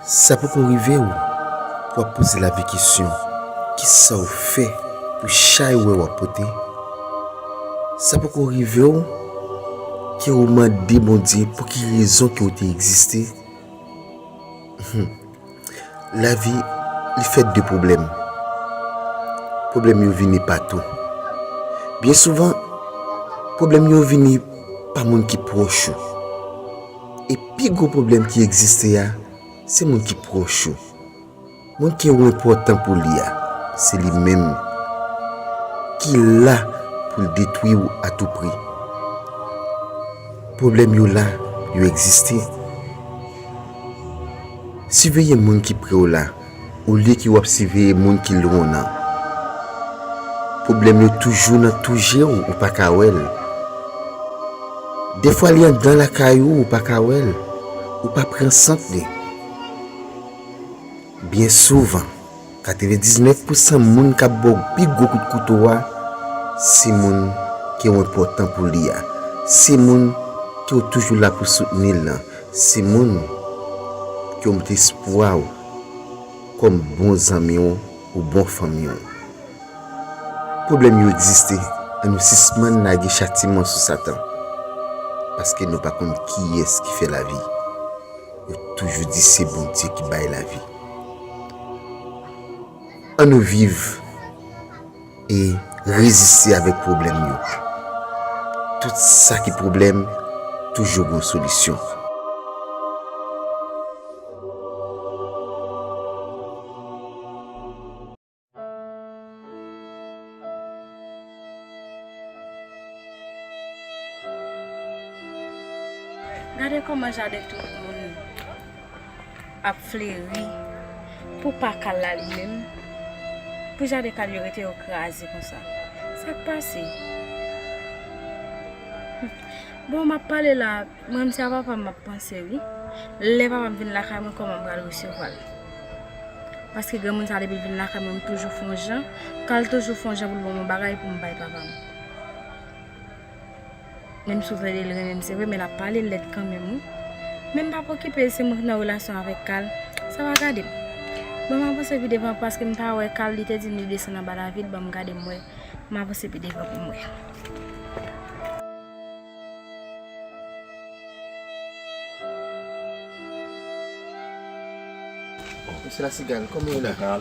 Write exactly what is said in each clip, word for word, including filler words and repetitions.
Sa poko rive w pou w ap poze lavi kesyon, kisa w fè pou chay ou wè w ap pote? Sa poko rive w ke w mande Bondye pou ki rezon ke w te egziste? Hum. Lavi, li fèt de pwoblèm. Pwoblèm yo vini patou. Byen souvan, pwoblèm yo vini pa moun ki pwòch ou. E pi gwo pwoblèm ki egziste a, se moun ki pwòch ou. Moun ke ou enpòtan pou li a, se li menm ki la pou l detwi w atoupri. Pwoblèm yo la, yo egziste. Siveye moun ki pre w la, olye ke w ap siveye moun ki lwen w nan. Pwoblèm yo toujou nan tou je w, ou pa ka wè l. Defwa li anndan lakay ou, ou pa ka wè l. Ou pa pran sant li. Byen souvan, katrevendiznèf pousan moun k ap ba w pi gwo kout kouto a, se moun ke w enpòtan pou li a. Se moun ke w toujou la pou soutni l lan. Se moun ke w met espwa w kòm bon zanmi w ou bon fanmi w. Pwoblèm yo egziste, ann nou sispann lage chatiman sou Satan, paske nou pa konn kiyès ki fè lavi. Yo toujou di se Bondye ki bay lavi. Ann nou viv e reziste avèk pwoblèm yo. Tout sa ki pwoblèm, toujou gen yon solisyon. Gade kòman jaden tout moun ap fleri pou pa kal la li menm, pou jaden kal yo rete yo kraze konsa. Sa k pase? Bon, m ap pale la, mwen menm se a papa m m ap panse wi. Lè papa m vin lakay mwen, kòman m pral resevwa l? Paske granmoun sa depi l vin lakay mwen, m toujou fè yon jan, kal toujou fè yon jan pou l ban m yon bagay pou m bay papa m. Menm si w tande l renmen m, se vre, men l ap pale lèd kanmenm wi. Men m p ap okipe l, se mwen k nan relasyon avèk kal. Sa pa gade m. Bon, m avanse pi devan paske m pa wè kal, li te di m li desann anba lavil, ban m gade m wè. M avanse pi devan pou m wè. Mesye Lasigal, kòman w ye la?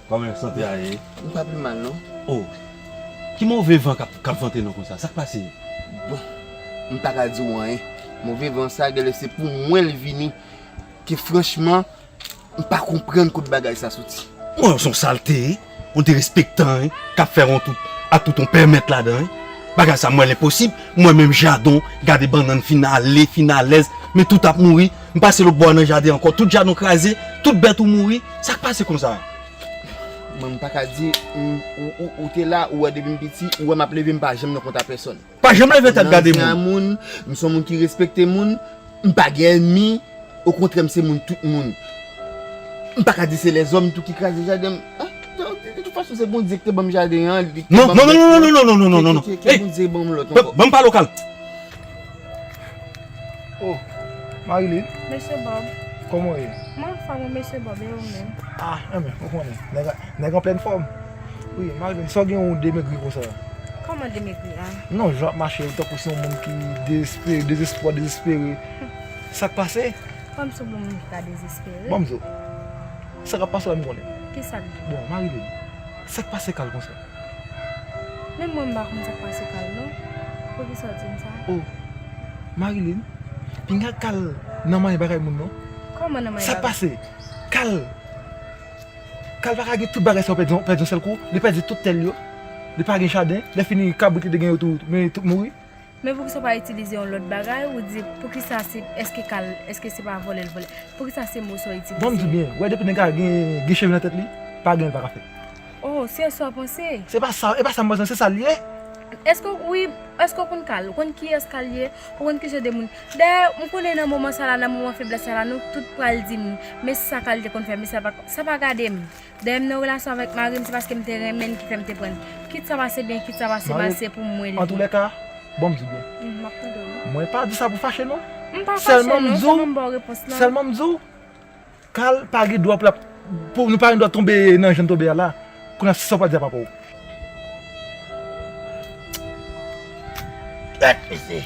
Kòman sante a ye? M pa pi mal non. Oh, ki move van k ap, k ap vante nou konsa? Sa k pase? Bon, m pa ka di w anyen. Move van sa, genlè se pou mwen l vini. Ke franchman, m pa konprann kot bagay sa soti. Mwen, se yon salte, yon derespektan, k ap fè yon tout, ak tout yon pèmèt ladan. Bagay sa, m wè l enposib. Mwen menm, jaden, gade bannann fin ale, fin alèz, men tout ap mouri. M pase lòt bò a nan jaden ankò, tout jaden w kraze, tout bèt ou mouri. Sa k pase konsa? Mwen, m pa ka di, m, ou, ou, ou te la, ou wè depi m piti, ou wè m ap leve, m pa janm nan kont a pèsonn. Pa janm leve tèt gade moun. Moun, m se yon moun ki respekte moun, m pa gen ènmi, okontrè m se moun tout moun. M pa ka di se lèzòm tou ki kraze jaden m. Ah, de tout fason se Bondye ki te ban m jaden an, li te ban m lòt. Non, non, non, non, non, non, non, non, non, non. Ke Bondye ban m lòt ankò. Ban m pale w kalm. Oh, Marilyn. Mesye Bob. Kòman w ye? Mwen anfòm wi mesye Bob, e ou menm? Ah, enben, ou konnen, nèg, nèg an plèn fòm. Wi, Marilyn, sa w gen ou demegri konsa? Kòman demegri a? Non, jan w ap mache, ou tankou se yon moun ki dezespere, dezespwa, dezespere. Sa k pase? Kòm se yon moun ki ka dezespere. Ban m di w. Sa k ap pase la m konnen. Kisa k gen? Bon, Marilyn, sa k pase Kal konsa? Menm mwen m pa konn sa k pase Kal non. Poukisa w di m sa? Oh, Marilyn, pinga Kal nan manyen bagay moun non. Kòman nan manyen bagay? Sa k pase? Kal Kal pa ka gen tout bagay sa yo pèdi yon sèl kou. Li pèdi tout tè l yo. Li pa gen jaden. Lè fini kabrit li te gen yo tou, men tout mouri. Men poukisa w pa itilize yon lòt bagay? Ou di poukisa se, èske Kal, èske se pa vòlè l vòlè? Poukisa se mo sa w itilize? Bon, m di w byen, ou wè depi nèg la gen, gen cheve nan tèt li, pa gen l pa ka fèt. Oh, se sa w panse? Se pa sa, e pa sa m panse, se sa l ye. Èske w, wi, èske w konn Kal? Ou konn kiyès Kal ye? Ou konn ki jan de moun? Dayè, m konnen nan moman sa la, nan moman feblès sa la, nou tout pral di m, men sa Kal te konn fè, men sa pa, sa pa gade m. Dayè, m nan relasyon avèk mari m, se paske m te renmen l ki fè m te pran l. Kit sa pase byen, kit sa pase mal, se pou mwen li ye. Antoulèka, bon, m di w byen. M ap tande w, wi. Mwen pa di sa pou fache, non. M pa fache, non, sèlman m di w, sèlman m di w, Kal pa gen dwa pou l ap, pou nou pa gen dwa tonbe nan jan n tonbe a la. Kounye a, sa w pral di a papa w? Gad, mesye.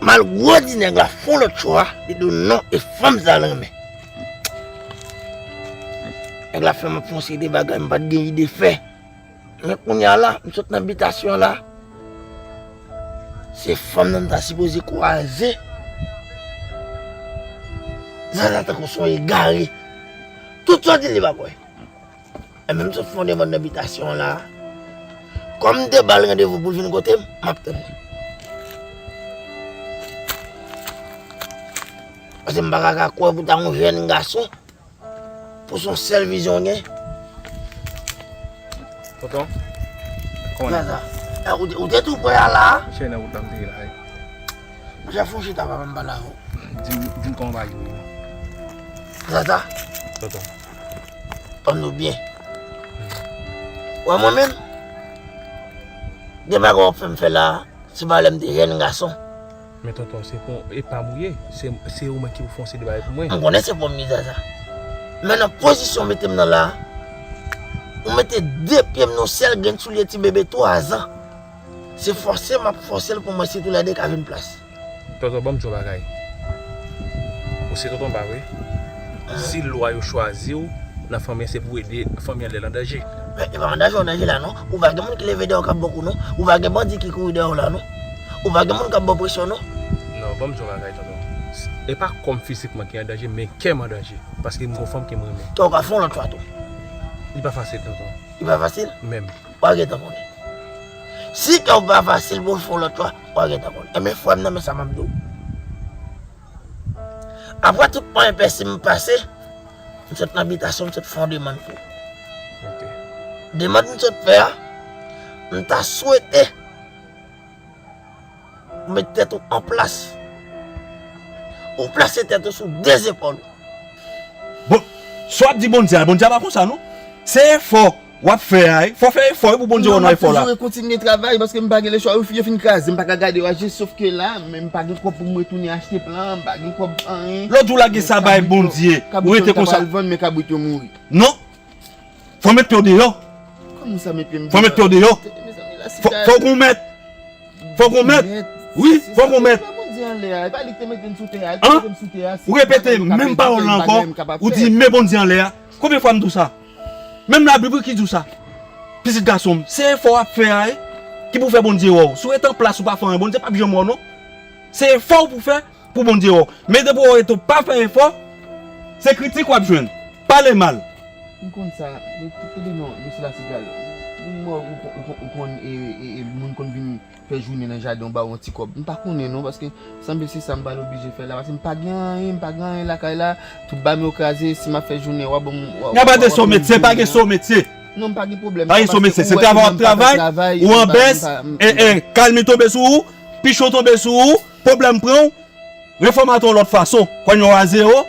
Malgre w di nèg la fè yon lòt chwa, li di w non, e fanm sa l renmen. Nèg la fè m ap fè yon seri de bagay m pa t gen ide fè. Men kounye a la, m sot nan bitasyon an la. Se fanm nan m ta sipoze kwaze. Zaza tankou son egare. Tout sa w di li pa kwè. Enben, m sot fè yon demann nan bitasyon an la. Kòm m te ba l randevou pou l vin kote m, m ap tann li. Paske m pa ka, ka kwè pou ta yon jèn gason, pou se yon sèl vizyon w gen. Tonton, kòman? Zaza, eh, ou te, ou te tou prè a la? Chè nan wout la m te ye la, wi. Monchè, fè yon chita, papa, m pale avè w. Di m, di m kòman bagay yo ye. Zaza. Tonton. Kòm nou byen. Wè mwen menm, gen bagay w ap fè m fè la, se pa lè m te jèn gason. Men tonton, se pou, e pa m ou ye, se, se ou menm ki pou fè yon seri de bagay pou mwen. M konnen se pou m ye, Zaza. Men nan pozisyon w mete m nan la, ou mete de pye m nan yon sèl grenn soulye ti bebe twa zan. Se fòse m ap fòse l pou mwen si toulède ka jwenn plas. Tonton, ban m di w yon bagay. Ou se tonton m pa vre? Si lwa yo chwazi w nan fanmi an, se pou w ede fanmi an lè l an danje. Men, e pa an danje, an danje la non. Ou pa gen moun ki leve dèyè w k ap bòk ou non. Ou pa gen bandi ki kouri dèyè w la non. Ou pa gen moun k ap ba w presyon non. Non, ban m di w yon bagay, tonton. E pa kò m fizikman ki an danje, men kè m an danje. Paske m gon fanm ke m renmen. Kè w ka fè yon lòt chwa tou. Li pa fasil, tonton. Li pa fasil? Menm. W a gentan konnen. Si kè w pa fasil pou w fè yon lòt chwa, w a gentan konnen. Enben, frè m nan, men sa m ap di w. Apre tout pwen pèsi m pase, m sot nan bitasyon, m sot fè yon demann pou ou. Ok. Demann m sot fè a, m ta swete ou met tèt ou an plas. Ou plase tèt ou sou de zepòl ou. Bon, sa w ap di Bondye a, Bondye a pa konsa non. Se efò w ap fè a, wi. Fò w fè efò wi pou Bondye wè w nan efò la. Non, m ap toujou kontinye travay paske m pa gen lechwa. Yo, yo fin kraze, m pa ka gade yo aji, sof ke la, men m pa gen kòb pou m retounen achte plan, m pa gen kòb anyen. Lòt jou w lage sa bay Bondye, ou rete konsa. Kabrit yo ta pral vann, men kabrit yo mouri. Non. Fò w met pye w deyò. Kòman sa met pye m deyò? Fò w met pye w deyò. Mezanmi, la sita. Fò, fò w gon mèt. Fò w gon mèt. Wi, fò w gon mèt. Bondye anlè a, e pa li ki te mete m sou tè a, li te mete m sou tè a. Ou repete menm pawòl la ankò. Ou di men Bondye anlè a. Konbyen fwa m di w sa? Menm Labib wi ki di w sa. Pitit gason m, se efò w ap fè a, wi, ki pou fè Bondye wè w. Si w ret an plas ou pa fè anyen, Bondye p ap janm wè w non. Se efò w pou fè pou Bondye wè w. Men depi w rete w pa fè efò, se kritik w ap jwenn. Pale mal. M konn sa, men ede non, mesye la sigal. Ou, ou, ou, ou, ou konn e, e, e, moun konn vin fè jounen nan jaden w ba w yon ti kòb. M pa konnen non, paske sanble se sa m pral oblije fè la, paske m pa gen anyen, m pa gen anyen lakay la. Tout bagay yo kraze, si m ap fè jounen, w a ban m, w a, w a ban m jounen an. Gade sa w mete, pa gen sa w mete. Non, m pa gen pwoblèm. Pa gen sa w mete, se travay w ap travay, ou an bès, e, e, kalmi tonbe sou ou, pichon tonbe sou ou, pwoblèm pran w, refòmate w lòt fason. Kònye w a zewo,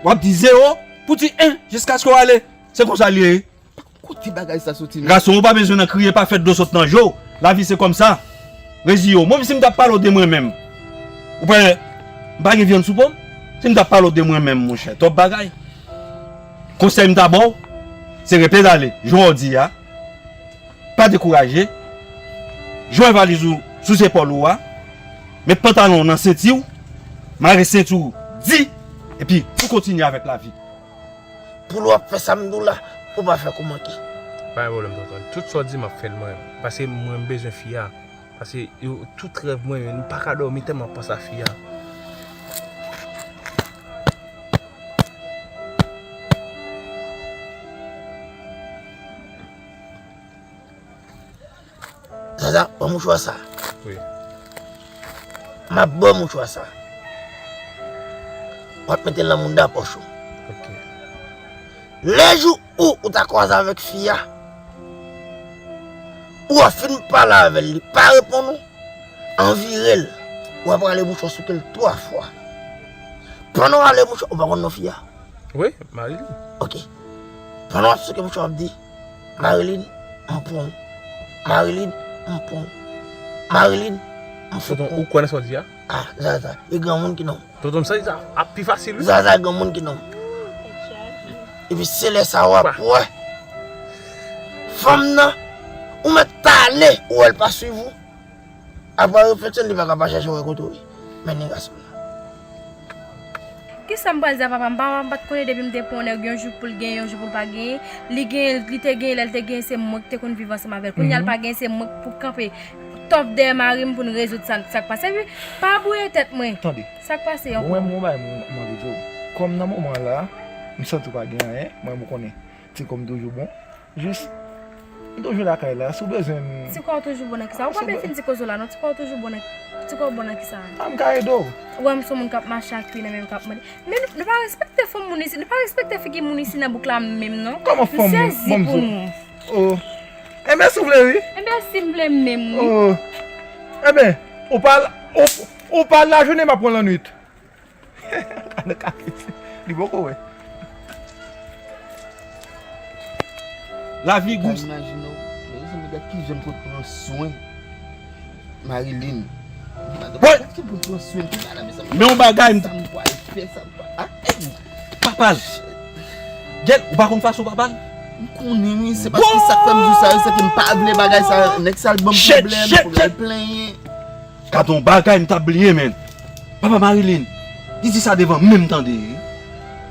w ap di zewo, pou di en, jiskaske w ale. Se konsa l ye. Kote bagay sa soti menm? Gason, ou pa bezwen nan kriye, pa fè dlo sot nan je w. Lavi se kòmsa. Reziye w. Mwen menm si m t ap pale w de mwen menm, ou pa wè m pa gen vyann sou po m? Si m t ap pale w de mwen menm, monchè, twòp bagay. Konsèy m ta ba w, se repete ale, jan w di a. Pa dekouraje. Jwenn valiz ou sou zepòl ou a. Met pantalon w nan senti w. Mare senti w di. Epi ou kontinye avèk lavi. Pou lè w ap fè sa m di w la, pou w pa fè kou manke. Pa gen pwoblèm, tonton. Tout sa w di m ap fè l mwen. Paske mwen m bezwen fi a. Paske yo, tout rèv mwen, m pa ka dòmi tèlman m ap panse a fi a. Zaza, pran mouchwa sa. Wi. M ap ba w mouchwa sa. W ap mete l nan mounda pòch ou. Ok. Lejou ou, ou ta kwaze avèk fi a, ou ap fin pale avè l, li pa reponn ou, anvire l, w ap rale mouchwa sou ke l twa fwa. Pandan w rale mouchwa, ou pa konn non fi a? Wi, Marilyn. Ok. Pandan w ap souke mouchwa, w ap di, Marilyn, m pran w. Marilyn, m pran w. Marilyn, m fout pran w. Ou kwè nan sa w di a? Ah, Zaza, e granmoun ki non. Tonton, sa ap pi fasil, wi. Zaza granmoun ki nonm. Epi se lè sa w ap wè fanm nan, ou mèt ale, ou wè l pa swiv ou. Apre refleksyon, li pa ka pa chèche wè kote w ye. Men ni gason nan. Kisa m pral di a papa m? Papa m pa t konnen depi m te pran yon nèg yon jou pou l genyen, yon jou pou l pa genyen. Li genyen, li te genyen, lè l te genyen, se mwen ki te konn viv ansanm avè l. Kounye a l pa genyen, se mwen k pou kanpe tòp dèyè mari m pou n rezoud sa, sa k pase. Epi, pa bwouye tèt mwen. Tande. Sa k pase ankò? Mwen, mwen, bay mwen, mwen, mwen, kòm nan moman la, m santi w pa gen anyen, mwen, mwen konnen. Ti kò m toujou bon. Jis, m toujou lakay la. Si w bezwen m. Ti kò w toujou bon nan kisa? Ou pa byen fin di koze w la non. Ti kò w toujou bon nan. Ti kò w bon nan kisa? A m ka ede w. Ou wè m se yon moun k ap mache ak pye nan men m k ap mande. Men nou, nou pa respekte fanm moun isi. Nou pa respekte figi moun isi nan bouk la menm non. Kòman fanm moun? M sezi pou nou. Oh. Enben si w vle wi. Enben si m vle menm wi. Oh. Enben, ou pa, ou, ou pa lajounen m ap pran lannwit. Li poko wè. Lavi gou. Imajine w, mezanmi, gad kijan m konn pran swen Marilyn. Gad kijan m konn pran swen ti madanm sa. Men yon bagay m ta. Sa m pral fè, sa m pral. Ah, ey! Papa l. Gèt, ou pa konn fason papa l? M konnen wi, se paske sa k fè m di w sa, se ke m pa vle bagay sa, nèg sa l ban m pwoblèm, fò m al plenyen. Gade yon bagay m t ap bliye, men. Papa Marilyn, li di sa devan men m tande.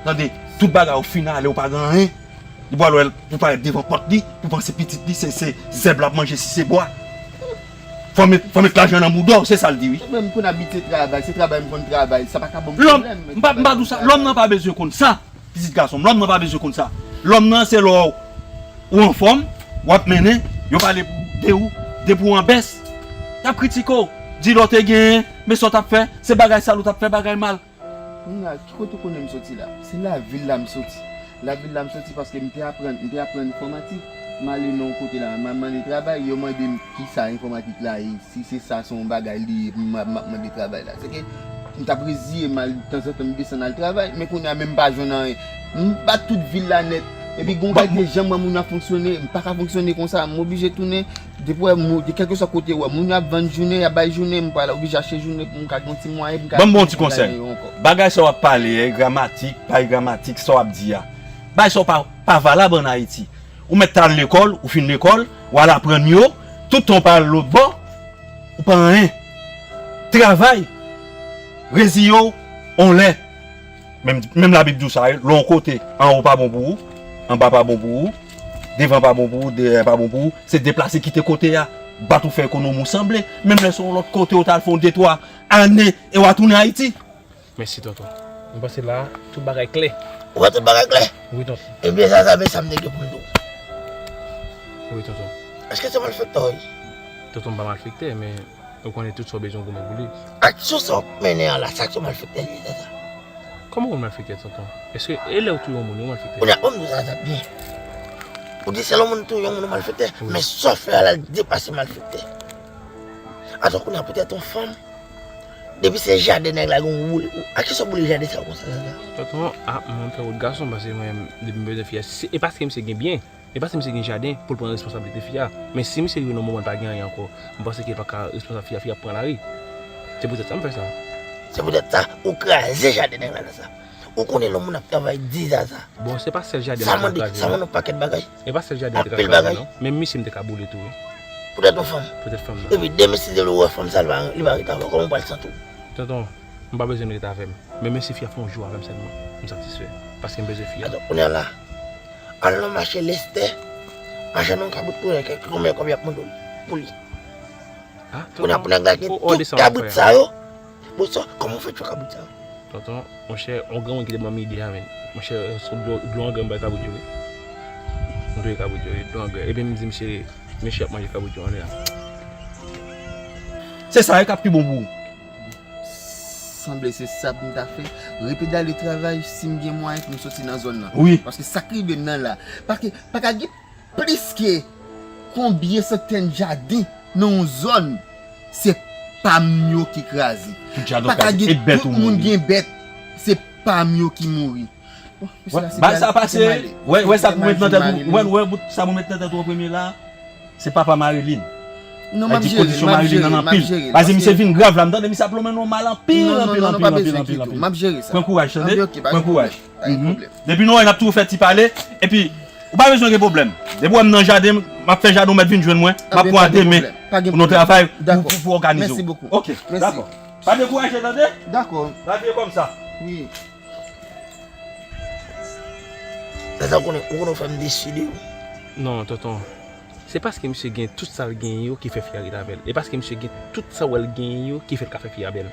Tande, tout bagay ou fin ale, ou pa gen anyen. Li pral wè l pou parèt devan pòt li, pou panse pitit li, se, se zèb l ap manje si se bwa. Fò met, fò met lajan nan bouda w, se sa l di wi. Mwen menm konn abitye travay, se travay m konn travay, sa pa ka ban m pwoblèm. Lòm, m pa, m pa di w sa, lòm nan pa bezwen konn sa. Pitit gason m, lòm nan pa bezwen konn sa. Lòm nan se lè w anfòm, w ap mennen, yo pale de ou, depi w an bès, y ap kritike w, di lè w te genyen, men sa w t ap fè, se bagay sal ou t ap fè, bagay mal. Kounye a, ki kote w konnen m soti la? Se lavil la m soti. Lavil la m soti paske m te aprann, m te aprann enfòmatik. M ale nan yon kote la, m al mande travay, yo mande m kisa enfòmatik la ye. Si se sa se yon bagay li ye pou m ap mande travay la. Se ke m t ap reziye m al tanzantan m desann al travay, men kounye a menm m pa jwenn anyen. M bat tout vil la nèt. Epi gen yon kalite jan m wè moun yo ap fonksyone, m pa ka fonksyone konsa, m oblije tounen. Depi w wè moun, de kèlkeswa kote w wè moun yo ap vann jounen, y ap bay jounen, m pral oblije achte jounen pou m ka gen yon ti mwayen pou m ka. Ban m ba w yon ti konsèy. Bagay sa w ap pale a, e gramatik, pa e gramatik, sa w ap di a. Bagay sa yo pa, pa valab ann Ayiti. Ou mèt t al lekòl, ou fin lekòl, w al aprann yo, tout tan w pa al lòtbò, ou pa anyen. Travay, reziye w, on lè. Menm, menm Labib di w sa, lè yon kote, anwo pa bon pou ou, anba pa bon pou ou, devan pa bon pou ou, dèyè pa bon pou ou, se deplase kite kote a, bat ou fè ekonomi w sanble, menm lè se yon lòt kote ou t al fè yon de twa ane e w a tounen Ayiti. Mèsi, tonton. Mwen panse la a, tout bagay klè. Ou wè tout bagay klè? Wi, tonton. Ebyen, Zaza, men sa m te gen pou m di w. Wi, tonton. Èske se malfektè w ye? Tonton, m pa malfektè, men ou konnen tout sa w bezwen w goumen pou li. Aksyon sa w ap mennen an la, se aksyon malfektè li ye, Zaza. Kòman w konn malfektè, tonton? Èske e lè w touye yon moun, ou malfektè? Kounye a, ban m di w Zaza byen. Ou di se lè yon moun touye yon moun, ou malfektè, men sa w fè a la depase malfektè. Atò, kounye a, poutèt yon fanm, depi se jaden nèg la gen yon woule. A kisa w boule jaden sa konsa, Zaza? Tonton, a, mwen fè wout gason, paske mwen, depi m bezwen fi a, e paske misye gen byen, e paske misye gen jaden pou l pran responsablite fi a. Men si misye rive nan moman l pa gen anyen ankò, m panse ke l pa ka responsab fi a, fi a ap pran lari. Se poutèt sa m fè sa. Se poutèt sa, ou kraze jaden nèg la konsa. Ou konnen lè yon moun ap travay di Zaza. Bon, se pa sèl jaden m ap kraze non. Sa mande yon pakèt bagay. E pa sèl jaden m te ka kraze non. Menm misye m te ka boule tou wi. Poutèt yon fanm. Poutèt fanm nan. Epi demen si Dye vle ou wè fanm sa, li pa, li pa ret avè w, kòman w pral santi w? Tonton, m pa bezwen l ret avè m. Men menm si fi a fè yon jou avè m sèlman, m satisfè. Paske m bezwen fi a. Atò, kounye a la, al nan mache Lestè, achte yon kabout koulè, kèk konbyen kòb y ap mande w pou li. Kounye a pou nèg la gen tout kabrit sa yo. Bon, sa, kòman w fè fè kabrit sa yo? Tonton, monchè, yon granmoun ki te ban m ide a, men. Monchè, se dlo, dlo angrè m bay kabrit yo, wi. M touye kabrit yo, wi, dlo angrè. Epi m di misye, mesye ap manje kabrit yo anlè a. Se sa wi k ap pi bon pou ou. Sanble se sa pou m ta fè. Repedale travay, si m gen mwayen pou m soti nan zòn nan. Wi. Paske sa k rive m nan la. Paske, pa ka gen plis ke konbyen santèn jaden nan yon zòn, se pa m yo ki kraze. Pa ka gen tout moun gen bèt, se pa m yo ki mouri. Bon, mesye, la se bagay sa pase, wè, wè sa pou met nan tèt ou, wè, wè bout sa pou met nan tèt ou an premye la, se papa Marilyn. Non, m ap jere l, m ap jere l, m ap jere l. Paske misye vin grav la, m tande misye ap lonmen nou mal anpil, anpil, anpil, anpil, anpil, anpil. M ap jere sa. Pran kouraj, tande? Pran kouraj. Depi nou wè, n ap toujou fè ti pale, epi ou pa bezwen gen pwoblèm. Depi w wè m nan jaden, m ap fè jaden, ou mèt vin jwenn mwen, m ap pran demen pou nou travay, pou, pou, pou òganize w. Ok, dakò. Pa dekouraje, tande? Dakò. N ap ye kòmsa. Wi. Tata, ou konnen, ou konnen w fè m desi de ou. Non, tonton. Se paske misye gen tout sa l genyen yo ki fè fi a rete avè l. E paske misye gen tout sa w wè l genyen yo ki fè l ka fè fi a bèl.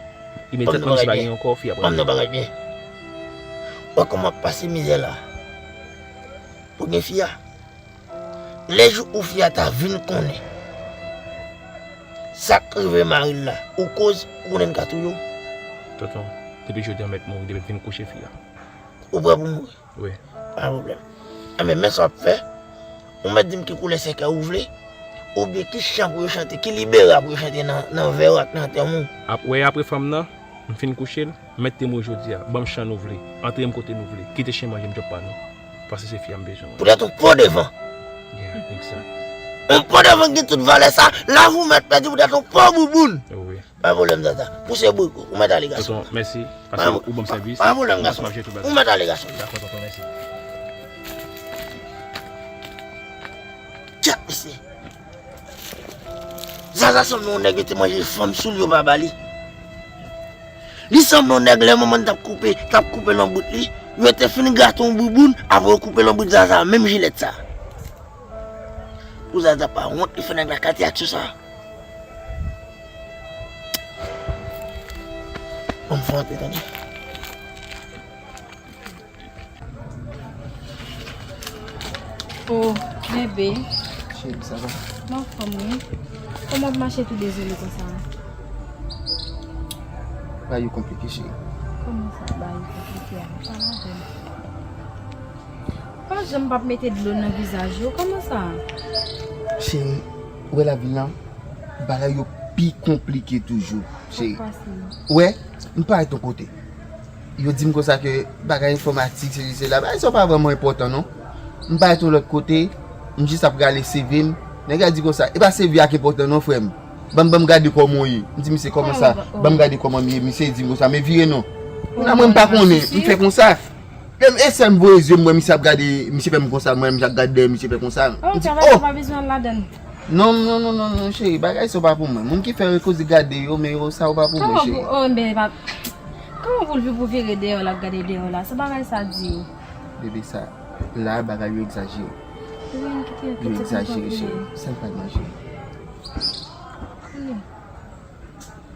Imedyatman misye pa genyen ankò, fi a pral. Ban m nan bagay byen. Ou wè kòman w ap pase mizè la? Pou gen fi a. Lè jou ou fi a ta vin konnen sa k rive mari l la, ou koz, ou konnen l ka touye w. Tonton, depi jodi a mèt mouri, depi vin kouche fi a. Ou prè pou mouri? Wi. Pa pwoblèm. Enben, men sa w ap fè. Ou mèt di m ki koulè sèkèy ou vle, oubyen ki chan pou yo chante, ki libera pou yo chante nan, nan vè w ak nan antèman w. Ap, wè, apre fanm nan, m fin kouche l, mèt te mouri jodi a. Ban m chan nou vle. Antre m kote nou vle. Kite chen manje m djòb pa nou. Paske se fi a m bezwen. Poutèt yon po devan. Yeah, egzak. Yon po devan ki gen tout valè sa, lavi w mèt pèdi poutèt yon po bouboun. Wi. Pa pwoblèm, tata. Pouse boug ou, ou mèt ale gason. Tonton, mèsi. Paske ou ban m sèvis. Pa pwoblèm, gason. Ou mèt ale gason. Dakò, tonton, mèsi. Tchèt, mesye. Zaza sanble yon nèg yo te manje fanm sou l, yo pa ba li. Li sanble yon nèg lè manman l t ap koupe, t ap koupe lonbrit li, yo te fin grate yon bouboun, apre yo koupe lonbrit Zaza, menm jilèt sa. Pou Zaza pa wont, li fè nèg la kati aksyon sa. Ban m fè antre, tande. Oh, bebe. Cheri, sa va? M anfòm, wi. Kòman w ap mache tou dezole konsa? Bagay yo konplike, cheri. Kòman sa, bagay yo konplike a? Pale avè m. Pa janm p ap mete dlo nan vizaj ou. Kòman sa? Cheri, ou wè lavil lan, bagay yo pi konplike toujou, cheri. Ou wè, m parèt yon kote. Yo di m konsa ke bagay enfòmatik, sesi, sela, bagay sa yo pa vrèman enpòtan non. M parèt yon lòt kote, m jis ap rale C V m. Nèg la di konsa, e pa C V a k enpòtan non, frè m. Ban m, ban m gade kòman w ye. M di misye, kòman sa? Ban m gade kòman m ye. Misye di m konsa, men vire non. Kounye a mwen m pa konnen, m fè konsa. E, e sèl m voye zye m wè misye ap gade, misye fè m konsa, m wè misye ap gade dèyè, misye fè konsa. M di, oh! Non, non, non, non, non, cheri, bagay sa yo pa pou mwen. Moun ki fè yo koze gade yo, men yo, sa yo pa pou mwen, cheri. Kòman pou, oh, men pa, kòman pou l pou vire dèyè w, l ap gade dèyè w la? Sa bagay sa di? Bebe, sa, la, bagay yo egzajere. Yo egzajere, cheri. Sa n pral manje? Kounye a.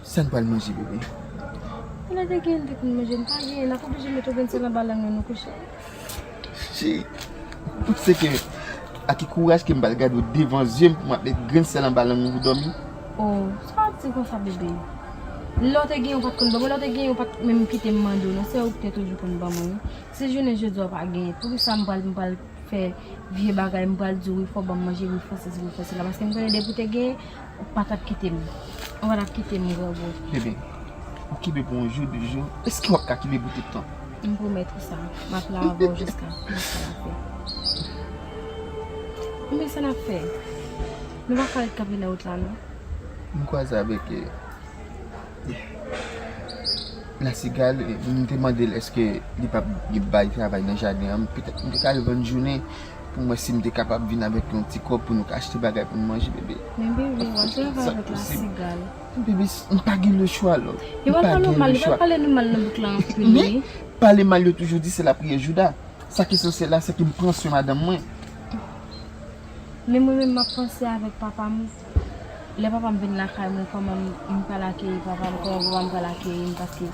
Sa n pral manje, bebe? Lè te gen, te konn manje, n pa gen, n ap oblije mete yon grenn sèl anba lang nou, nou kouche. Cheri, ou panse ke a ki kouraj ke m pral gade w devan zye m pou m ap met grenn sèl anba lang ou pou dòmi? Oh, sa w ap di konsa, bebe? Lè w te gen, ou pa t konn ban mwen, lè w te gen, ou pa t menm kite m mande w, non, se ou ki te toujou konn ban mwen, wi. Si jounen jodi a w pa genyen, poukisa m pral, m pral fè vye bagay, m pral di w, wi, fò w ban m manje, wi, fò sesi, wi, fò sela. Paske m konnen depi w te genyen, ou pa t ap kite m. Ou pa t ap kite m, grangou. Bebe, ou kenbe pou yon jou, de jou. Èske w ap ka kenbe pou tout tan? M pwomèt ou sa. M ap la avè w jiska, jiska lafen. Men sa n ap fè? Nou pa ka ret kanpe nan wout la, non. M kwaze avèk, eh, Lasigal, m te mande l èske li p ap bay travay nan jaden an. Petèt m te ka al vann jounen pou m wè si m te kapab vin avèk yon ti kòb pou nou ka achte bagay pou n manje, bebe. Men bebe, w ap travay avèk Lasigal. Bebe, m pa gen lechwa, lò. Yo pral pale w mal, yo pral pale nou mal nan bouk la anpil, wi. Men, pale mal, yo toujou di se lapriyè Jouda. Sa ki esansyèl la, se ke m pran swen madanm mwen. Men mwen menm, m ap panse avèk papa m. Lè papa m vin lakay mwen, kòman m, m pral akeyi papa m, kòman papa m pral akeyi m, paske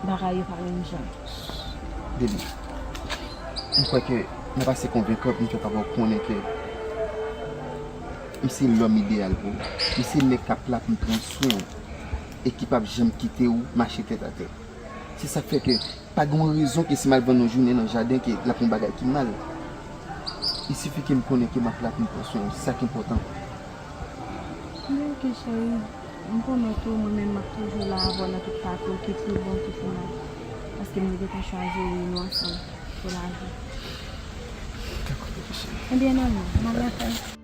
bagay yo pa menm jan. Baby, m kwè ke n ap ase konvenkan pou m fè papa w konnen ke m se lòm ideyal pou ou. M se nèg k ap la pou m pran swen w e ki p ap janm kite w mache tèt atè. Se sa k fè ke pa gen yon rezon ke si m al vann yon jounen nan jaden ke l ap yon bagay ki mal. Il sifi ke m konnen ke m ap la pou m pran swen w, se sa k enpòtan. Men oke cheri, m pwomèt ou, mwen menm m ap toujou la avè w nan tout pati w, ki pi bon, ki pi mal. Paske m te gentan chwazi w, wi, nou ansanm pou lavi. Dakò, bebe cheri. Ebyen, ann ale, m ale avè w.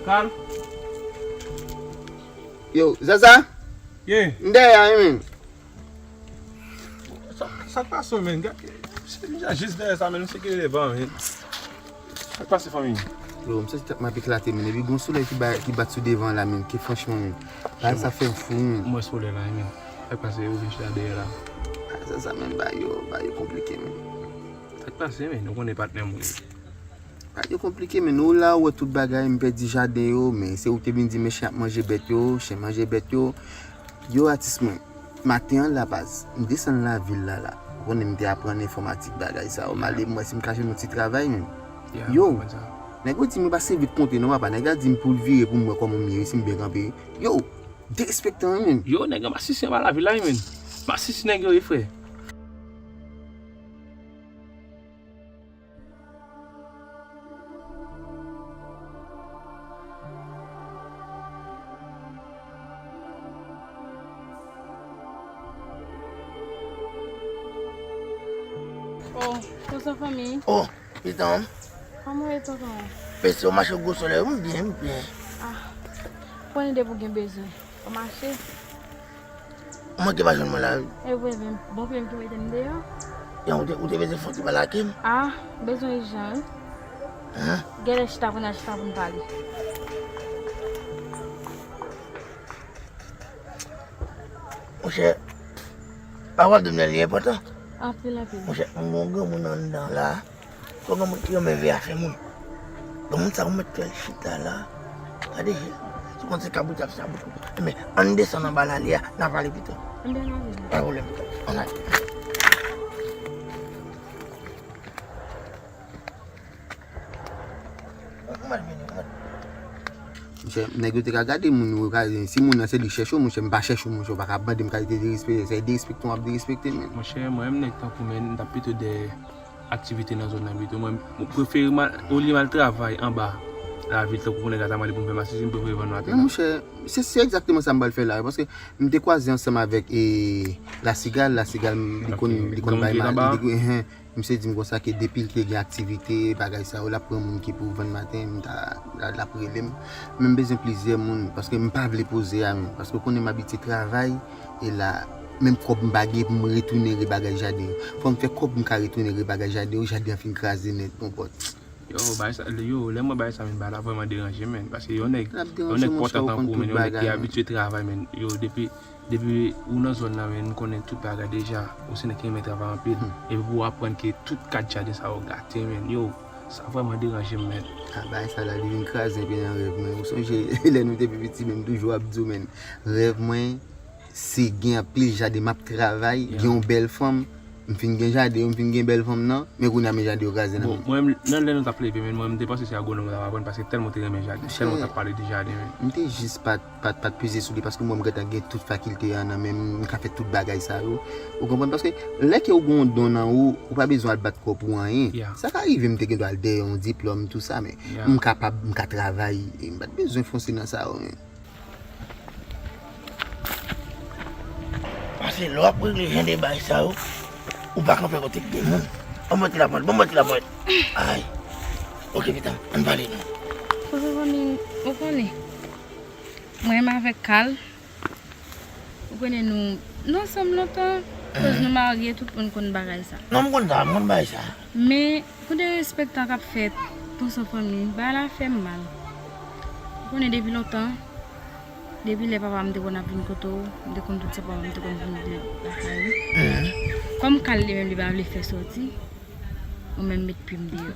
Kal? Yo, Zaza? Ye. M dèyè a, wi, menm. Sa, sa k pase w, menm? Gad, se deja jis dèyè sa, menm, se ki devan, menm. Sa k pase, fanmi? Yo, m santi tèt mwen ap eklate, menm. Epi gon solèy ki ba, ki bat sou devan la, menm, ke franchman, menm. Bagay sa fè m fou, menm. M wè solèy la, menm. Sa k pase, yo vin chita dèyè la. Bagay sa, sa, menm, bagay yo, bagay yo konplike, menm. Sa k pase, menm? Nou konnen patnè m, wi. Bagay yo konplike, menm. Nou la, ou wè tout bagay, m pèdi jaden yo, men se ou te vin di, men chen ap manje bèt yo, chen manje bèt yo. Yo, atis mwen. Maten an la baz, m desann lavil la la. Ou konnen m te aprann enfòmatik bagay sa yo. M ale m wè si m ka jwenn yon ti travay menm. Yo, nèg yo di m yo pase vit konte non papa. Nèg la di m pou l vire pou m wè kòman m ye, si m byen kanpe. Yo, derespektan wi menm. Yo, nèg yo masisi anba lavil la wi menm. Masisi nèg yo ye frè. Oh, konsa fanmi? Oh, pitan. Kòman w ye tonton? Mesye, w mache gwo solèy, m byen, m byen. Ah, konnen depi w gen bezwen. Ou mache? Ou manke pa jwenn mwen la wi. E vre menm, bon pye m ki mete m deyò. Yon, ou te, ou te bezwen fè yon ti pale ak m? Ah, bezwen ijan wi. Hein? Genlè chita pou n al chita pou n pale. Monchè, pawòl de m nan li enpòtan. Anpil, anpil. Monchè, m gon granmoun anndan la. Fò gen moun ki renmen veye afè moun. Gen moun sa ou mèt fè l chita la. Gade je l. Si w konn se kabrit ap sa bout. Men, ann desann anba lali a, n a pale pito. Ann desann anba lali a. Pa pwoblèm. Ann ale. Ou mèt vini, ou mèt. Monchè, nèg yo te ka gade moun yo, ka, si moun nan se li k chèche w, monchè, m pa chèche w, monchè, w pa ka mande m kalite derespekte, se derespekte w ap derespekte, men. Monchè, mwen menm nèg tankou mwen, m t ap pito dèyè aktivite nan zòn nan pito. Mwen, mwen prefere m al, olye m al travay anba lavil tankou pou nèg la ta mande pou m fè masisi, m prefere vann maten. Non, monchè, se, se egzakteman sa m pral fè la, paske m te kwaze ansanm avèk, e, Lasigal, Lasigal, li konn, li konn bay ma, li, li, Misye di m konsa ke depi l te gen aktivite, bagay sa yo, l ap pran moun ki pou vann maten, m ta, l, l ap rele m. Men m bezwen plizyè moun, paske m pa vle poze a menm. Paske w konnen m abitye travay, e la, menm kòb m pa gen pou m retounen re bagay jaden yo. Fò m fè kòb m ka retounen re bagay jaden yo, jaden an fin kraze nèt, konpòt. Yo, bagay sa, yo, lè m wè bagay sa, men, bagay la vrèman deranje m, men. Paske yon nèg, yon nèg pòtan tankou w, men, yon nèg ki abitye travay, men, yo, depi Depi ou nan zòn nan, men, m konnen tout bagay deja. Ou se nèg ki renmen travay anpil. Epi pou w aprann ke tout kat jaden sa yo gate, men, yo, sa vrèman deranje m, men. A, bagay sa la, li vin kraze enpe nan rèv mwen. Ou sonje, lè nou te pi piti, men, m toujou ap di w, men, rèv mwen, se gen anpil jaden, m ap travay, gen yon bèl fanm, m fin gen jaden yo, m fin gen bèl fanm nan, men kounye a men jaden yo kraze nan men m. Bon, mwen menm, nan lè nou t ap leve, men mwen, m te panse se agwonòm mwen t ap aprann, paske tèlman w te renmen jaden, tèlman w t ap pale de jaden, men. M te jis pa t, pa t, pa t peze sou li, paske mwen, m gentan gen tout fakilte a nan men m, m ka fè tout bagay sa yo. Ou konprann? Paske lè ke w gen yon don nan ou, ou pa bezwen al bat kò pou anyen. Sa ka rive m te gen dwa al dèyè yon diplòm, tou sa, men m kapab, m ka travay, e m pa t bezwen fonse nan sa yo, men. Paske lè w ap regle jan de bagay sa yo, ou pa kanpe kote k gen moun. Ban m mèt lapòt, ban m mèt lapòt. Ay. Oke, pitan, ann pale non. Tonton Fanmi, ou konnen. Mwen menm avèk Kal, ou konnen nou, nou ansanm lontan, koz nou marye, tout moun konn bagay sa. Non, m konn sa, m konn bagay sa. Men, Kou derespektan k ap fèt, tonton Fanmi, bagay la fè m mal. Ou konnen depi lontan, depi lè papa m te konn ap vin kote w, m te konn tout sa papa m te konn vin di lakay ou. Kòm Kal li menm li pa vle fè sòti, ou menm met pye m deyò.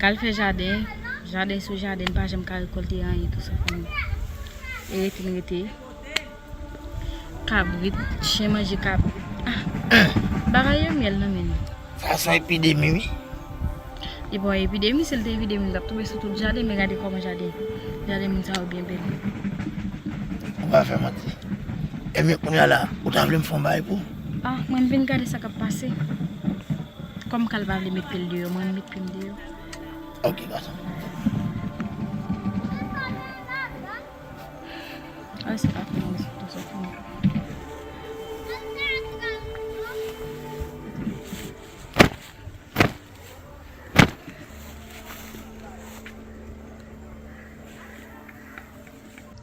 Kal fè jaden, jaden sou jaden, n pa janm ka rekòlte anyen, tonton Fanmi. E rete n rete. Kabrit, chen manje kabrit. Ah, bagay yo myèl nan men nou. Sa se yon epidemi, wi. Li pa yon epidemi, si l te epidemi, l t ap tonbe sou tout jaden, men gade kòman jaden, jaden moun sa yo byen bèl. Ou pa fè manti. Ebyen, kounye a la, ou ta vle m fè yon bagay pou ou? Ah, mwen m vin gade sa k ap pase. Kòm Kal pa vle met pye l deyò, mwen m met pye m deyò. Ok, gason. Ay, se pa fini, se pa fini.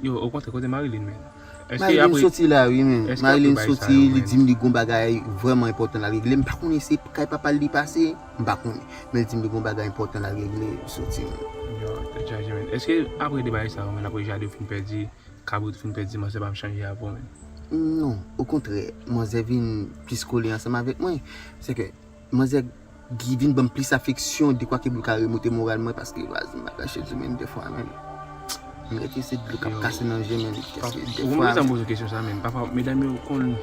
Yo, okontrè, kote Marilyn, men? Èske Marilyn apre soti la, wi, men. Èske apre Marilyn bagay sa soti, yo, li men? Di m li gon bagay vrèman enpòtan l al regle. M pa konnen se kay papa l li pase, m pa konnen. Men l di m li gon bagay enpòtan l al regle, li soti, men. Yo, tèt chaje, men. Èske apre de bagay sa yo, men, apre Jade fin pèdi, kabrit fin pèdi, manzè pa chanje avè w, men? Non, okontrè, manzè vin plis kole ansanm avèk mwen. Se ke manzè Guy vin ban m plis afeksyon, dekwa ke pou l ka remonte moral mwen, paske baz m pa kache di men defwa menm. M rete se dlo k ap kase nan je menm, paske ou defwa konprann sa m poze kesyon sa menm. Pafwa, medam yo konn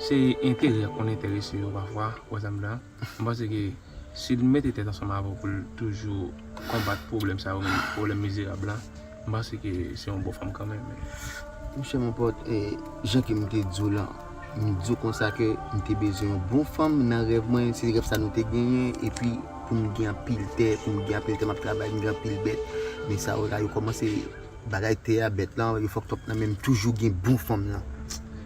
se enterè k konn enterese yo pafwa, ou wè sa m di la. M panse ke si l mete tèt ansanm avè w pou l toujou konbat pwoblèm sa yo menm, pwoblèm mizerab la, m panse ke se yon bon fanm kanmenm, men. Monchè, mon pòt, e, jan ke m te di w lan, m di w konsa ke m te bezwen yon bon fanm nan rèv mwen, se rèv sa nou te genyen, epi pou m gen anpil tè, pou m gen anpil tè, m ap travay, m gen anpil bèt, men sa yo la, yo kòmanse bagay tè a, bèt lan, yo fòk twòp nan, men m toujou gen bon fanm nan.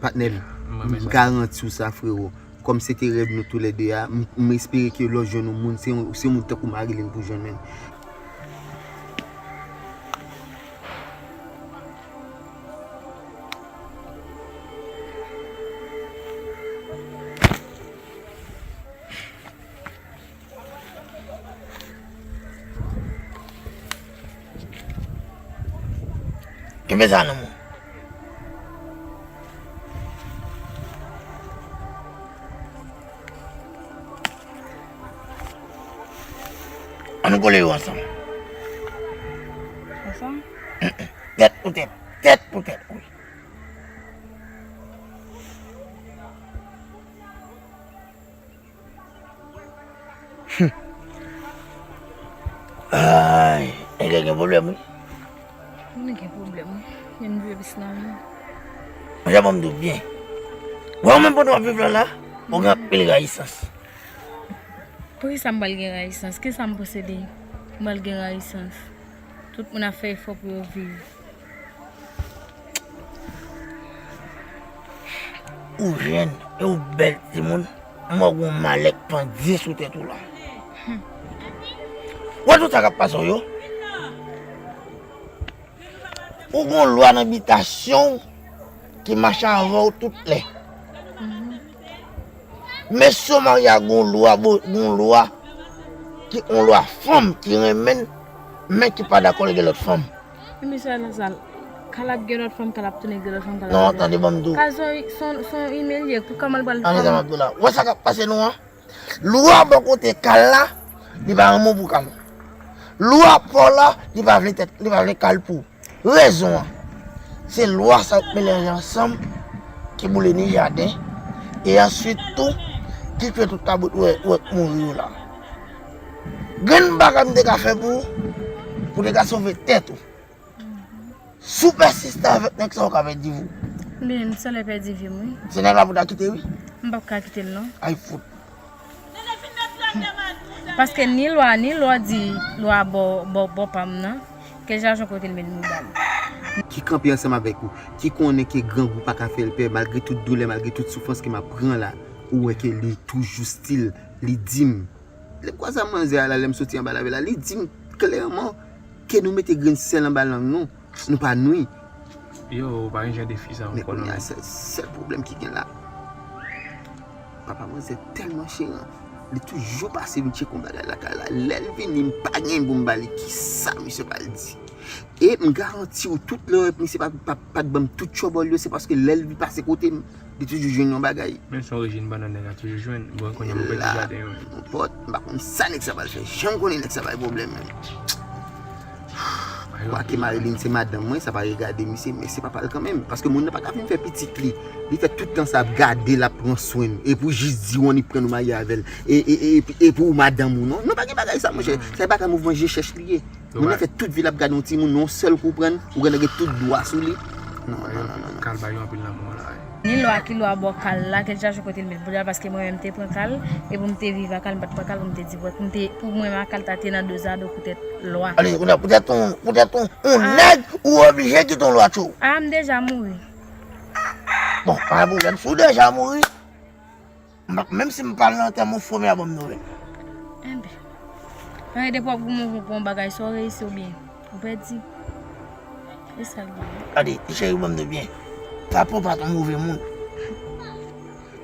Patnè m, m garanti w sa, frewo. Kòm se te rèv nou toulède a, m, m espere ke lè w jwenn yon moun, se yon, se yon moun tankou Marilyn pou jwenn menm. Kenbe sa nan men w. Ann nou kole yo ansanm. Ansanm? Tèt pou tèt, tèt pou tèt, wi. Ay, nèg la gen pwoblèm, wi. Mwen gen pwoblèm, wi. Men m dwe pis nan men. Monchè, ban m di w byen. Wè, ou menm pandan w ap viv la, la, ou gen anpil rayisans. Poukisa m pral gen rayisans? Kisa m posede? M pral gen rayisans. Tout moun ap fè efò pou yo viv. Ou jèn, e ou bèl timoun, m wè w gon malè k pandye sou tèt ou la. Wè tout sa k ap pase w yo? Ou gon lwa nan bitasyon w ki mache avè w tout lè. Men si w marye a gon lwa, bo-, gon lwa, ki on lwa fanm ki renmen l, men ki pa dakò l gen lòt fanm. Emisyon sa, Kal ap gen lòt fanm, Kal ap tounen gen lòt fanm, Kal ap... Non, tande ban m di w. Kal son, son, son imilye, pou kòman l pral... Tande sa m ap di w la. Wè sa k ap pase nou an? Lwa bò kote Kal la, li pa renmen w pou Kal. Lwa pa w la, li pa vle tèt, li pa vle Kal pou ou. Rezon an, se lwa sa yo melanje ansanm ki boule ni jaden, e answit tou, ki fè tout kabrit ou wè, ou wè k mouri yo la. Grenn bagay m te ka fè pou ou, pou w te ka sove tèt ou. Si w pèsiste avèk nèg sa, ou ka pèdi vi w. Men, m sèlè pèdi vi m, wi. Se nèg la pou ta kite, wi. M p ap ka kite l, non. Ay fout. Paske ni lwa, ni lwa di lwa bò, bò, bò pa m nan, ke jajon kote l met mouda l. Ki kanpe ansanm avèk ou, ki konnen ke grangou pa ka fè l pè, malgre tout doulè, malgre tout soufrans ke m ap pran la, ou wè ke li toujou still, li di m. Lè m kwaze ak manzè a la, lè m soti anba lavil la, li di m klèman ke nou mete grenn sèl anba lang nou, nou pa nwi. Yo, ou pa gen jan de fi sa ankò, non. Men kounye a, sèl, sèl pwoblèm ki gen la, papa manzè tèlman cheran, li toujou pase vin tcheke yon bagay lakay la. Lè l vini, m pa gen pou m ba li. Kisa misye pral di? E m garanti w, tout lè misye pa, pa, pa t ban m tout tchòbòl yo, se paske lè l vin pase kote m, li toujou jwenn yon bagay. Men se yon rejim bannann nèg la toujou jwenn. Bon, kounye a m pèdi jaden yo. Mon pòt, m pa konn sa nèg sa pral fè. Janm konnen nèg sa bay pwoblèm menm. Kwake Marilyn se madanm mwen, sa pa regade misye, men se papa l kanmenm. Paske moun nan pa ka vin fè pitit li. Li fè tout tan sa ap gade l, ap pran swen l. E pou jis di w annik pran nou marye avè l. E, e, e, e pou ou madanm ou, non? Non, pa gen bagay sa, monchè. Sa e bagay mouvman je chèch li ye. Moun nan fè tout vi l ap gade yon timoun, yon sèl kou pran l, ou gentan gen tout dwa sou li. Non, non, non, non, non. Kal bay yo anpil lanmou la. Ni lwa ki lwa bò Kal la, ke l chache kote l met bouda l, paske mwen menm m te pran Kal, e pou m te viv ak Kal, m pa t pran Kal pou m te di, pou m te, pou mwen menm ak Kal ta te nan dozado poutèt lwa. Ale, kounye a, poutèt yon, poutèt yon, yon nèg, ou oblije kite yon lwa tchou. A, m deja mouri. Bon, pa gen pwoblèm, si w deja mouri, M p ap, menm si m pa al nan antèman, fò men a ban m nouvèl. Enben. Paske depi w ap goumen pou yon bagay, swa w reyisi oubyen ou pèdi. E sa l gen? Gade, cheri, ban m di w byen. Papa w pa t yon move moun.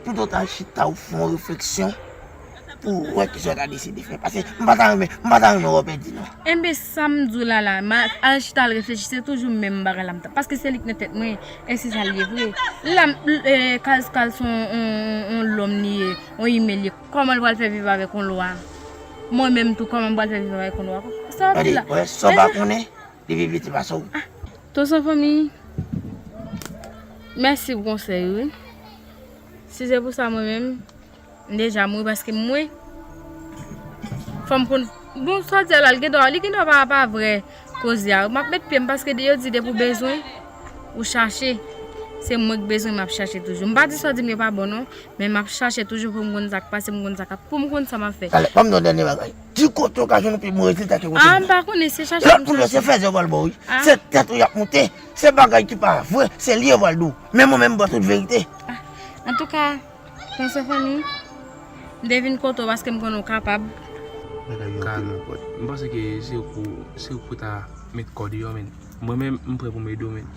Toutotan w chita, w fè yon refleksyon pou w wè kisa w ta deside fè. Paske m pa ta renmen, m pa ta renmen wè w pèdi, non. Enben, sa m di w la, la, m al chita al reflechi, se toujou menm bagay la m t ap. Paske se li k nan tèt mwen, e se sa l ye vre. La, m, e, Kaz, Kaz se yon, yon, yon lòm li ye, yon imen li ye. Kòman l pral fè viv avèk yon lwa? Mwen menm tou, kòman m pral fè viv avèk yon lwa? Sa w ap di la? Gade, wè, sa w pa konnen, li pi piti pase w. Ah, Tonton Fanmi, mèsi pou konsèy ou, wi. Si se pou sa, mwen menm, m deja mouri paske mwen, fò m konn, bon, sa w di a la, li gendwa, li gendwa pa, pa vrè koze a. M ap met pye m paske yo di depi w bezwen, ou chache. Se mwen k bezwen, m ap chache toujou. M pa di sa w di m yo pa bon, non. Men m ap chache toujou pou m konn sa k pase, m konn sa k ap, pou m konn sa m ap fè. Talè, ban m di w dènye bagay. Di kote w ka jwenn yon pi bon rezilta ke kote m nan. Ah, m pa konnen, se chache m chache. Lòt moun yo, se fèzè yo pral ba w, wi. Ah. Se tèt ou y ap moute, se bagay ki pa vre, se li yo pral di w. Men mwen menm, m ba w tout verite. Ah, antouka, Tonton Fanmi, m te vin kote w paske m konnen w kapab. Bagay yo anpil, mon pote. M panse ke se ou pou, se ou pou ta met kò deyò, men. Mwen menm, m prè pou m ede w, men.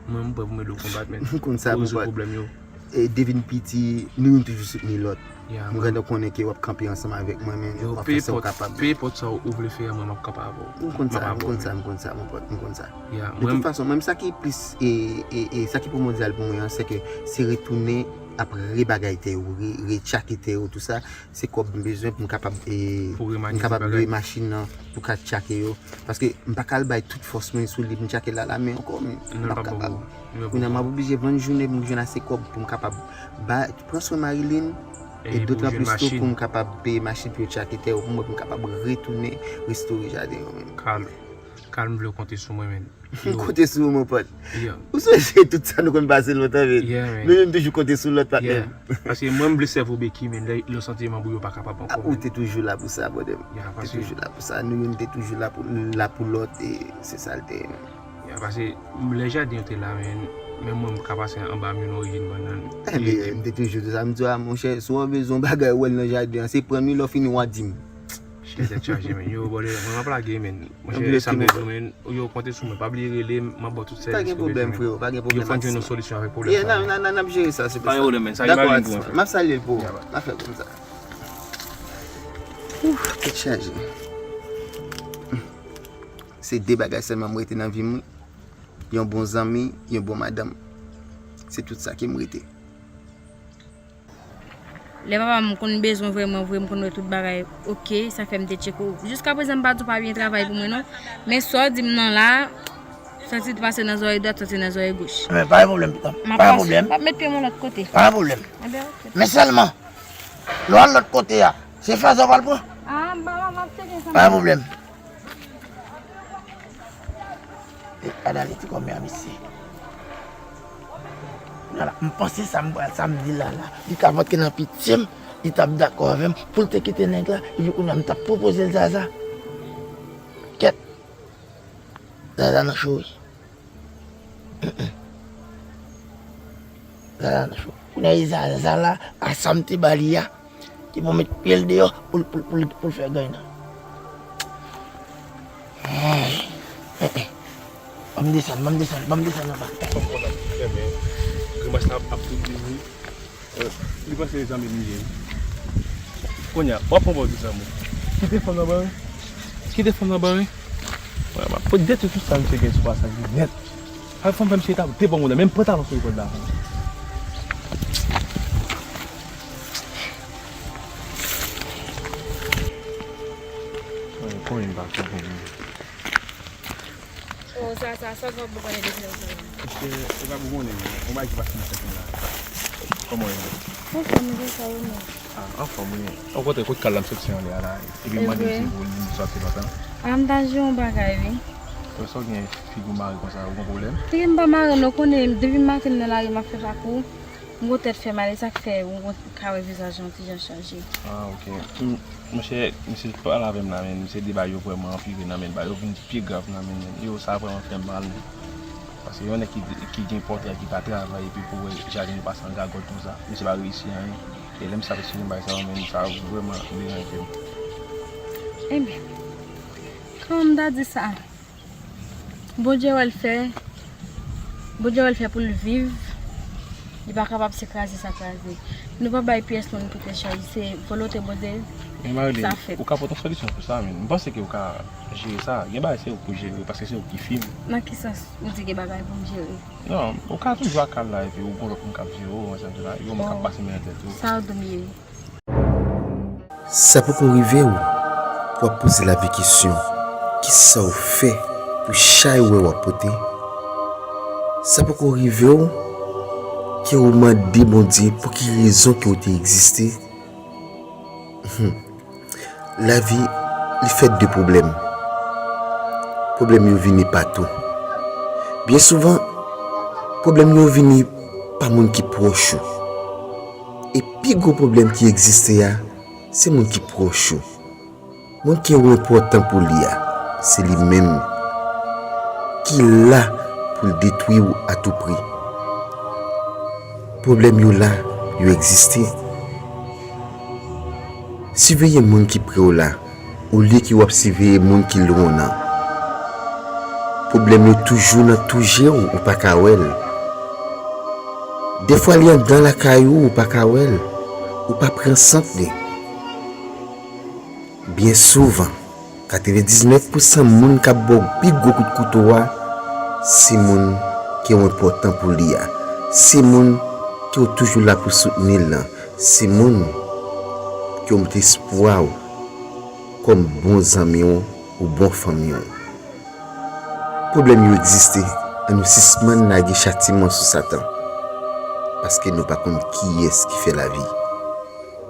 Mwen, m prè pou m ede w konbat, men. M konn sa, mon pote. Pou rezoud pwoblèm yo. E, Devin piti, nou youn toujou soutni lòt. Mwen gentan konnen ke w ap kanpe ansanm avèk mwen, men w ap fè sa w kapab. Pe enpòt sa w vle fè a, mwen m ap kanpe avè w. M konn sa, m konn sa, m konn sa, mon pote, m konn sa. De tout fason, mwen, sa ki plis, e, e, e, sa ki primòdyal pou mwen an, se ke se retounen ap rebagay tè yo, re, retchake tè yo, tou sa. Se kòb m bezwen pou m kapab, e, m kapab lwe machin nan pou ka tchake yo. Paske m pa ka al bay tout fòs mwen sou li pou m tchake l a la men ankò, men m p ap kapab. Kounye a m ap oblije vann jounen pou m jwenn ase kòb pou m kapab bay, pran swen Marilyn e dotiplis tou pou m kapab peye machin pou yo tchake tè yo pou mwen, pou m kapab retounen restore jaden yo menm. Kalm, kalm, vle w konte sou mwen, men. M konte sou ou, mon pote. Ou sonje tout sa nou konn pase lontan, men. Nou youn toujou konte sou lòt, patnè m. Paske mwen, m vle sèvi w beki, men lè, lè w santi manm ou yo pa kapab ankò, men. Ou te toujou la pou sa, brother m. Ou te toujou la pou sa. Nou youn te toujou la pou, la pou lòt, e se sa l te ye, men. Paske lè jaden yo te la, men, men mwen, m ka pase anba m youn orijin bannann. Enben, m te toujou di sa, m di w, a, monchè, si w bezwen yon bagay, ou wè l nan jaden an, se pran li, lè w fini, w a di m. Chè tèt chaje, men. Yo, brother, mwen, m ap lage, men. Monchè, sa m te di w, men, yo konte sou mwen. Pa bliye rele m, m ap ba w tout sèvis ou bezwen, men. Pa gen pwoblèm, freo, pa gen pwoblèm. Yo konn jwenn yon solisyon avèk pwoblèm sa, men. N ap jere sa, se pa yon pwoblèm, men. Sa gen pa gen pou mwen, frè. M ap salye l pou ou. M ap fè l konsa. Ouf, tèt chaje. Se de bagay sèlman m rete nan vi m, wi. Yon bon zanmi, yon bon madanm. Se tout sa ke m rete. Lè papa m konn bezwen vrèman vre, m konn wè tout bagay oke, sa fè m te tcheke w. Jiskaprezan, m pa di w pa byen travay pou mwen, non. Men sa w di m nan la, soti pase nan zòrèy dwat, soti nan zòrèy goch. Men pa gen pwoblèm, pitit. M ap pase, m ap met pye m yon lòt kote. Pa gen pwoblèm. Enben, oke. Men sèlman, lè w al lòt kote a, se fèzè w pral pran. Ah, m pa, m ap tcheke sa. Pa gen pwoblèm. E, gade ale ti kòmè a, mesye. Kounye a la, m panse sa m pral, sa m di la la, li ka vante nan pitye m, li t ap dakò avè m pou l te kite nèg la, epi kounye a m t ap pwopoze l Zaza. Kèt. Zaza nan cho, wi. Zaza nan cho. Kounye a, e Zaza la, a sa m te ba li a. Ki pou met pye l deyò pou l, pou l, pou l, pou l fè gany nan. Ay. Eh, eh. Ban m desann, ban m desann, ban m desann anba. Enben, grimas la ap, ap tout vini. Eh, li panse se zanmi m li ye. Kounye a, w ap pran pòz de zanmi w. Kite fanm nan ba wi. Kite fanm nan ba wi. Mwen, m ap detwi tout sa misye gen sou plas la nèt. Al fanm fè misye ta devan mwen, menm pantalon sou li pral la. Mwen, konbyen m pa fè pou mwen? Oh, sa, sa, sa, sa, bon, konnen de sa. Mesye, e pa pou konnen, men, yon bagay ki pase nan tèt mwen la. Kòman w ye menm? Anfòm, wi, sa ou menm? Ah, anfòm, wi. Okontrè, kote kal la m soti anlè a la, epi m mande misye pou li, m soti lontan. Ah, m ta jwe yon bagay, wi. Sa w gen figi w mare konsa, ou gen pwoblèm? Figi m pa mare, non, konnen, depi maten m nan lari, m ap fè pakou. M gon tèt fè mal, e sa k fè ou gon ka wè vizaj ou yon ti jan chanje. Ah, ok. M, monchè, misye pale avè m la, men misye di bagay yo vrèman anpire nan men, bagay yo vin pi grav nan men, men yo, sa vrèman fè m mal, men. Paske yon nèg ki, ki gen pòtrè, ki pa travay, epi pou wè jaden yo pase an gagòt konsa, misye pa reyisi anyen. E lè misye ap eksplike m bagay sa yo, men sa vrèman deranje m. Enben, kòman m ta di sa? Bondye wè l fè, Bondye wè l fè pou l viv. Li pa kapab se kraze sa kraze. Nou pa bay pyès moun pou te chayi, se volonte Bondye. Men Marilyn, sa fèt. Ou ka pote yon solisyon pou sa, men. M panse ke ou ka jere sa. Gen bagay se ou pou jere, paske se ou ki fi m. Nan ki sans ou di gen bagay pou m jere? Non, ou ka toujou ak kal la, epi ou gon lòt moun k ap jere w, ansanm de la, yon moun k ap pase men nan tèt ou. Sa w di m ye. Sa poko rive w pou w ap poze lavi kesyon, kisa w fè pou chay ou wè w ap pote? Sa poko rive w ke w mande Bondye pou ki rezon ke w te egziste? Hum. Lavi, li fèt de pwoblèm. Pwoblèm yo vini patou. Byen souvan, pwoblèm yo vini pa moun ki pwòch ou. E pi gwo pwoblèm ki egziste a, se moun ki pwòch ou. Moun ke ou enpòtan pou li a, se li menm ki la pou l detwi w atoupri. Pwoblèm yo la, yo egziste. Siveye moun ki pre w la, olye ke w ap siveye moun ki lwen w nan. Pwoblèm yo toujou nan tou je w, ou pa ka wè l. Defwa li anndan lakay ou, ou pa ka wè l. Ou pa pran sant li. Byen souvan, katrevendiznèf pousan moun k ap ba w pi gwo kout kouto a, se moun ke w enpòtan pou li a. Se moun ke w toujou la pou soutni l lan. Se moun ke w met espwa w kòm bon zanmi w ou bon fanmi w. Pwoblèm yo egziste, ann nou sispann lage chatiman sou Satan. Paske nou pa konn kiyès ki fè lavi.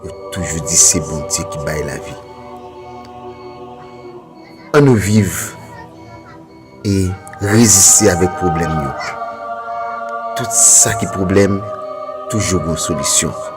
Yo toujou di se Bondye ki bay lavi. Ann nou viv e reziste avèk pwoblèm yo. Tout sa ki pwoblèm, toujou gon solisyon.